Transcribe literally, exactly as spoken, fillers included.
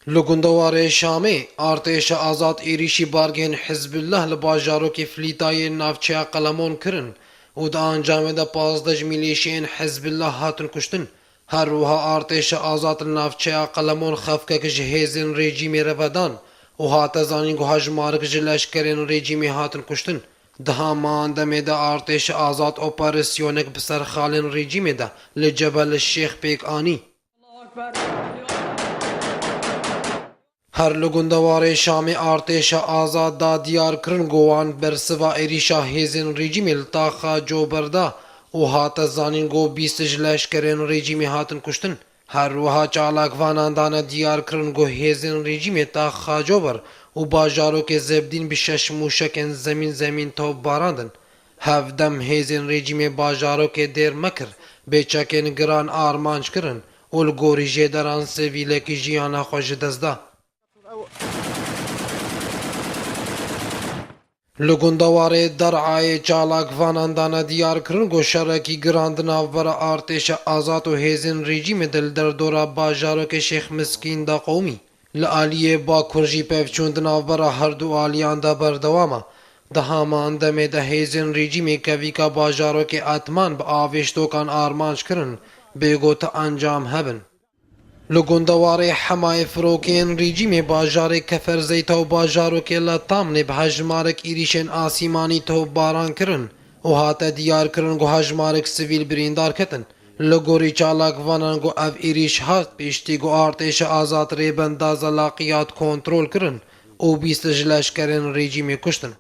Li gundewarê Şamê, artêşa azad êrîşî bargehên Hizbullah li bajarokê Flîtayê navçeya Qelemon kirin û di ancamê de pazdeh ji milîşiyên Hizbullah hatin kuştin. Her wiha artêşa azad li navçeya Qelemon xefkek ji hêzên rejîmê re vedan û hate zanîn ku hejmarek ji leşkerên rejîmê hatin kuştin. Di haman demê de artêşa azad operasyonek bi ser xalên rejîmê de li Cebel Şêx pêk anî. Her li gundewarê Şamê artêşa azad da diyar kirin ku wan bersiva êrîşa hêzên rejîmê li taxa Cober da û hate zanîn ku bîst ji leşkerên rejîmê hatin kuştin. Her wiha çalakvanan dane diyar kirin ku hêzên rejîmê taxa Cober û bajarokê Zebdîn bi şeş mûşekên zemîn zemîn top barandin. Hevdem hêzên rejîmê bajarokê Dêrmekir bê çekên giran armanc kirin û li gorî jêderan sivîlekî jiyana xwe ji dest da. Li gundewarê Der'ayê çalakvanan dane diyar kirin ku şerekî giran di navbera artêşa azad û hêzên rejîmê de li derdora bajarokê Şêx Miskîn de qewimî. Li aliyê Bakur jî pevçûn di navbera herdu aliyan de berdewam e. Di haman demê de hêzên rejîmê kevîka bajarokê Etman bi avêştokan armanc kirin, bê ku ti encam hebin. Li gundewarê Hemayê firokeyên rejîmê bajarê Keferzeyta û bajarokê Letamnê bi hejmarek êrîşên asîmanî topbaran kirin û hate diyar kirin ku hejmarek sivîl birîndar ketin. Li gorî çalakvanan ku ev êrîş hat piştî ku artêşa azad rêbenda Zelaqiyat kontrol kirin û bîst ji leşkerên rejîmê kuştin.